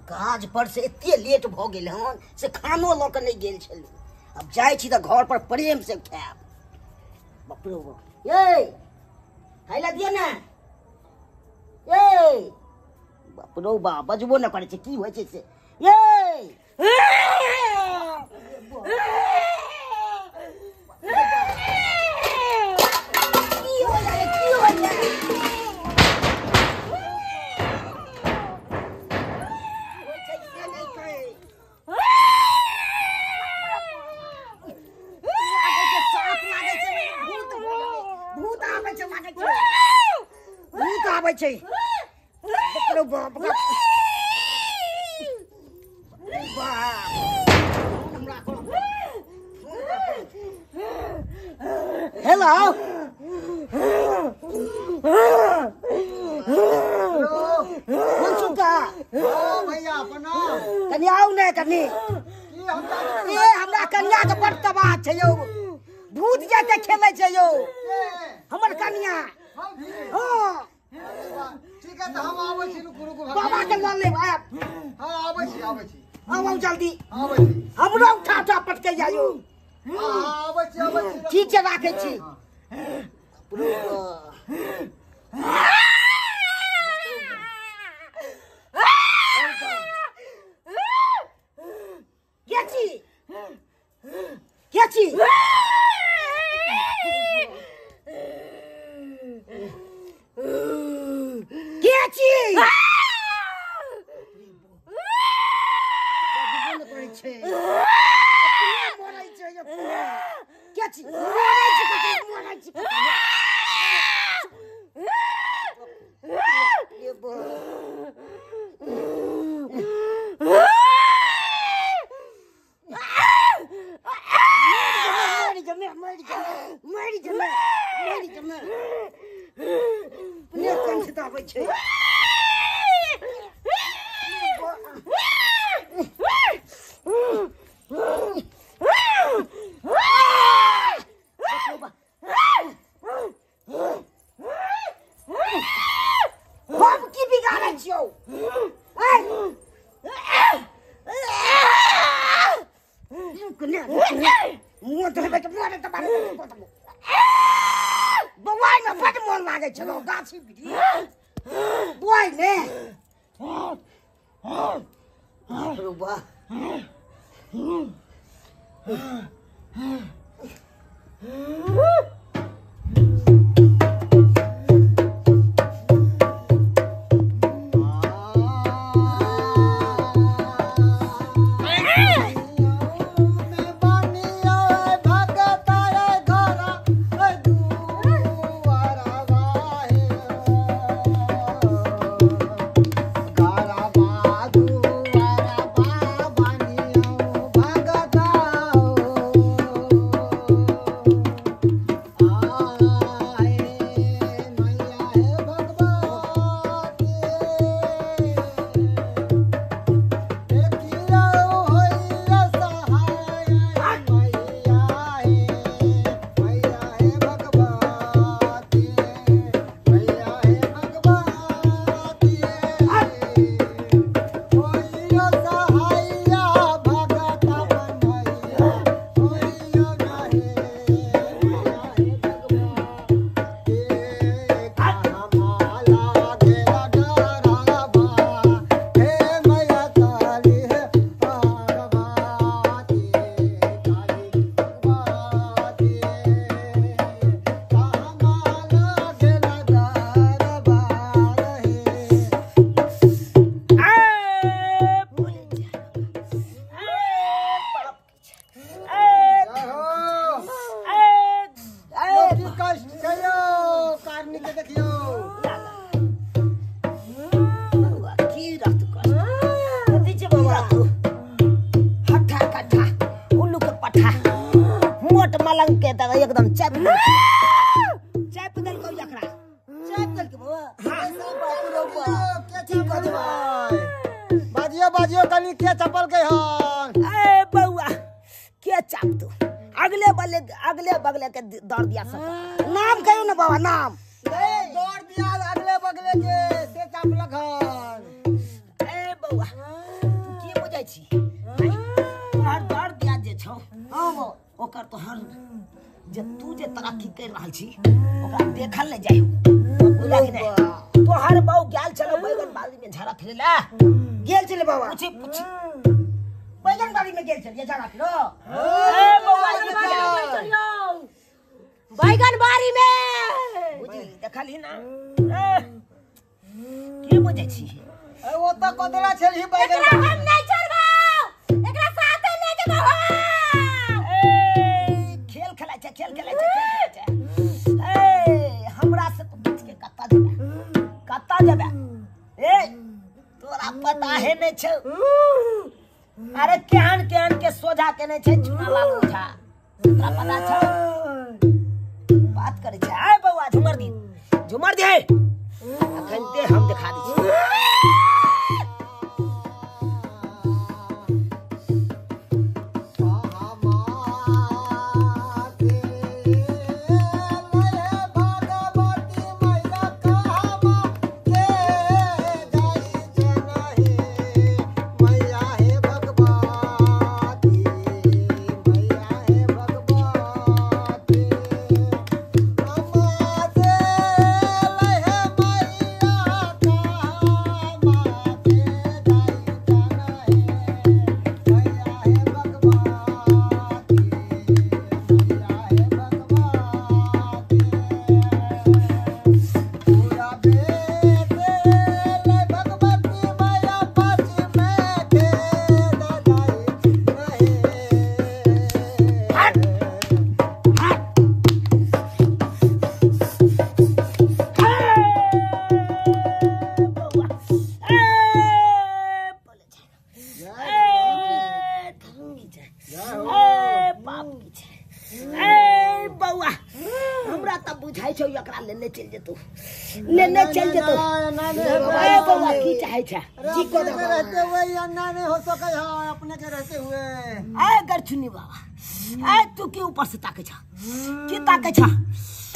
काज पर से एते लेट भ गेल हन से खानो ल के नहीं गेल छलू। अब जाइ छी त घर पर प्रेम से खायब। बाप रे बाप, ये खाइ ला दियो ना। ये बाप रे बाप, बजबो न करै छै, की होइ छै से। ये की हो जाए, की हो जाए, भूत आबै छै। बाप रे बाप, हेलो मनसुखा भैया प्रणाम। कनि आउ ने कनि। ए हमरा कन्या के बड़ तबाह छै यौ, भूत जाके खेलै छै यौ हमर कन्या। हाँ ठीक है, तो हम आबै छी। रुकू रुकू, बाबा के लऽ लेब। आयब? हाँ आबै छी, आबै छी। आउ आउ जल्दी, आबै छी। हमरो उठा उठा पटके जाइयो। हाँ आबै छी, आबै छी। ठीक छै, राखै छी। के छी, के छी? के छी? के छी? मरै छी, मरै छी। मरि मरि जमे, मरि जमे, अपने कंठ दाबै छै। हम की बिगाड़ै छियौ? मुँह धोबै के मोरे तऽ बारे बौआइ में बड मोन लागै छलौ। गाछी बिरिछ बौआइ ने। बाप। मलंग के तक एकदम चाप चाप देलकौ एकरा, चाप देलकै बाबा। के बाजियो बाजियो कनी के चपल के हन? ए बौआ के चाप तू अगले बगले, अगले बगले के दौड़ दिया सब। नाम कहियो ना बाबा, नाम। दौड़ दिया अगले बगले के से चापलक हन। ए बौआ बुझै छी तोहर दर दिया जे छौ ओकर तोहर जे तू जे तरक्की कर रहल छी ओकरा देखल नहि जाइ बुझला कि नहि। तोहर बहू गेल छलौ बैगन बाड़ी में झाड़ा फिरे ला गेल छलै बाबा। पूछी पूछी बैगन बाड़ी में गेल छलियै झाड़ा फिरो? ए बौआ बैगन बाड़ी में बुझी देखलही ना की बुझै छी? ए ओतऽ कतरा छलही बैगन एकरा हम नहि छोड़बौ, एकरा साथे ले जेबौ। ए खेल खेलै छै खेल खेलै छै खेल खेलै छै। ए हमरा से तू बच के कतऽ जेबे कतऽ जेबे? ए तोरा पता है नहि छौ। अरे केहन केहन के सोझा केने छै चुनालाल ओझा, तोरा पता छौ? बात करै छै। आय बौआ झुमर दी झुमर दे अखन ते हम देखा दै छी। लेने चल जेतौ लेने चल जेतौ। ए बौआ की चाहै छै? जी को रहते हुए अन्ना नहीं हो सकै है अपने के रहते हुए। ए गरचुनी बाबा ए तू की ऊपर से ताकै छा? की ताकै छा?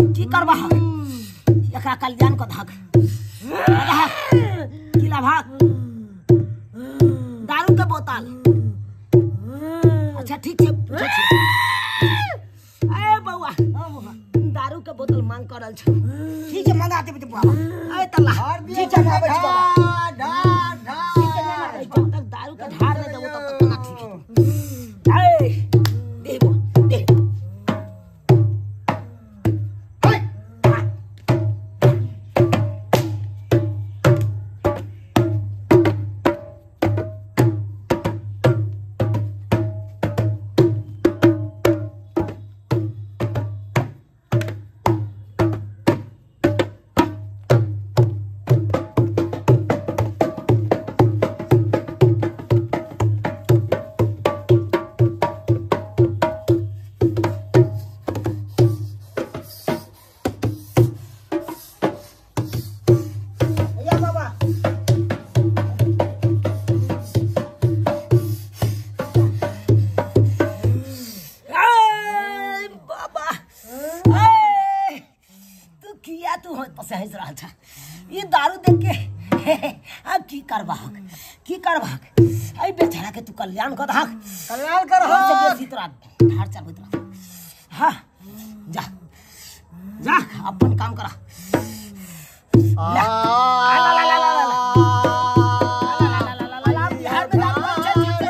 की करबा? एकरा कल्याण को धाक किला भाग दारू के बोतल। अच्छा ठीक छै पूछै छी। ए बौआ दारू के बोतल मांग करल छौ। ठीक छै मंगा देबै बाबा। ए तल्ला ठीक छै मंगाबै छी बाबा। जब तक दारू के ढार नहि देबो तब तक केना ठीक हेतौ? ए दे बो दे। ये दारू देख के अब की करबाक की करबाक? अई बेचारा के तू कल्याण कर दहक कल्याण कर से बेसी तोरा धार चलबैत रह। हां जा जा अपन काम करा। ला ला ला ला ला ला ला ला ला बिहार में दारू छै बाबा।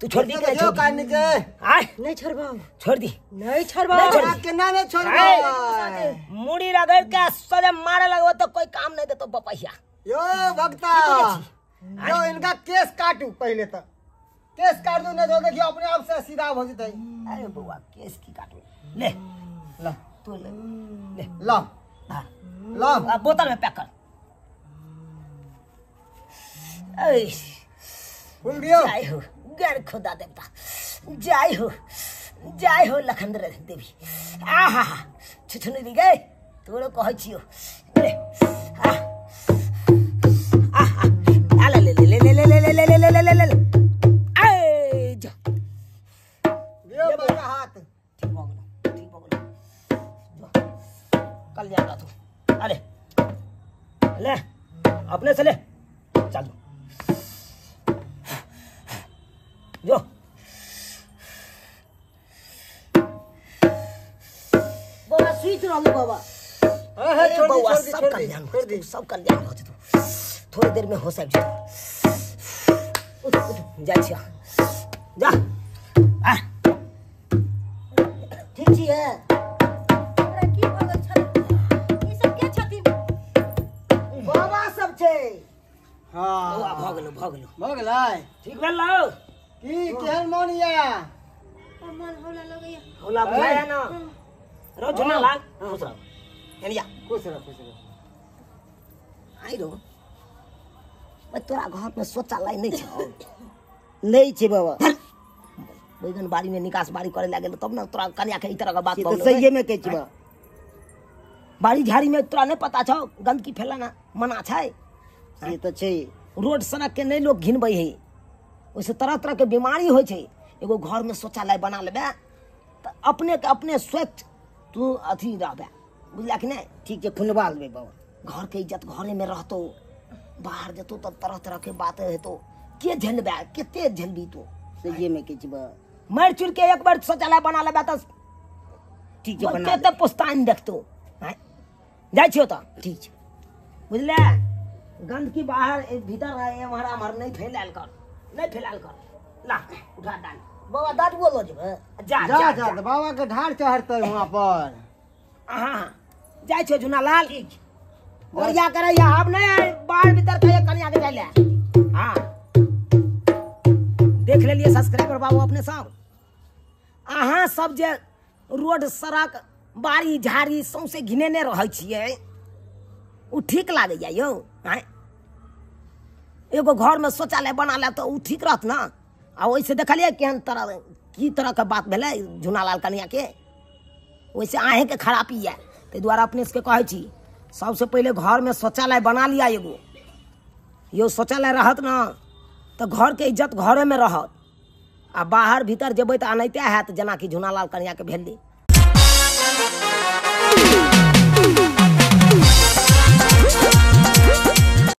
तू छोड़ दी के जो कान के आय नहीं छोड़बो छोड़ दी नहीं छोड़बो के ना नहीं छोड़बो मुड़ी रगड़ के सजे मारे लगबो तो कोई काम नहीं देतो बपहिया यो भक्ता यो इनका केस काटू पहले तो केस काट दू नहीं तो देखियो अपने आप से सीधा हो जतै। अरे बउआ केस की काटू ले ला तू ले ले ला ला अब बोतल में पैक कर। ऐ खुल दियो। जय हो गैर खुदा देवता जय हो लखनदर देवी। आहा छुछुनी गए तोरो कहै छियो ले आ आहा आ ले ले ले ले ले ले ले ले ले ले ले ए जा दियो मेरा हाथ ठीक हो गेलो ठीक हो गेलो कल जाएगा तू। अरे ले अपने से ले चल जो बाबा सुइत रहलु बाबा। हां छोड़ दी सब कल्याण छोड़ दी सब कल्याण हो जतो थोड़ी देर में हो सब जतो। उठ उठ जा छिया जा आ ठीक छी है हमरा की भ गेल छल ई सब के छथिन बाबा सब छै। हां बौआ भ गेलो भ गेलो भ गेलै ठीक भेल लौ की केहन मन या मन होला लगैया होला बुझाया ना रो झुना लाग खुश रहो एनिया खुश रहो खुश रहो। आई रो बे तोरा घर में शौचालय नहीं छौ? नहीं छै बाबा। बैगन बाड़ी में निकास बाड़ी करे लागल तब ना तोरा कन्या के ई तरह के बात तो सही में कहै छी बा। बाड़ी झाड़ी में तोरा नहीं पता छौ गंदगी फैलाना मना छै से तो छै। रोड सड़क के नहीं लोग घिनबै है ओइसे तरह तरह के बीमारी होइ छै। एगो घर में शौचालय बना लेबे तऽ अपने के अपने स्वच्छ तू अथी रहबे बुझला कि नहीं? ठीक छै खुनवा लेबै बाबा। घर के इज्जत घरे में रहतो बाहर जेतो तब तरह तरह के बात हेतो के झेलबे कते झेलबी तू? सही में कहै छी बा। मर चुर के एक बार शौचालय बना लेबे तऽ ठीक छै बना कते पुस्तान देखतो जाइ छियो तऽ ठीक छै बुझले। गंदगी बाहर भीतर एम्हर आम्हर नहीं फैलायल कर नहीं फैलायल कर ला उठा डाल बाबा दादुओ लऽ जेबै। जा जा जा जा बाबा के ढार चढ़तै वहां पर। हां जाइ छियो झुनालाल ठीक और या करे या अब नहीं बाहर भीतर के कन्या के जाइले। हां देख लेलिए सब्सक्राइबर बाबू अपने सब अहाँ सब जे रोड सड़क बाड़ी झाड़ी सौंसे घिनेने रहै छियै उ ठीक लागैया यौ? आँय एगो घर में शौचालय बना ले तऽ उ ठीक रहत ना। आ ओइसे देखलियै केहन तरह की तरह के बात भेलै झुनालाल कन्या के ओइसे अहेंके खरापी यऽ। ताहि दुआरे अपने सबके कहै छी सबसे पहिले घर में शौचालय बना लिअ एगो। यौ शौचालय रहत ना तऽ घर के इज्जत घरे में रहत आ बाहर भीतर जेबै तऽ अनाहिते हैत जेनाकि झुनालाल कन्या के भेलै।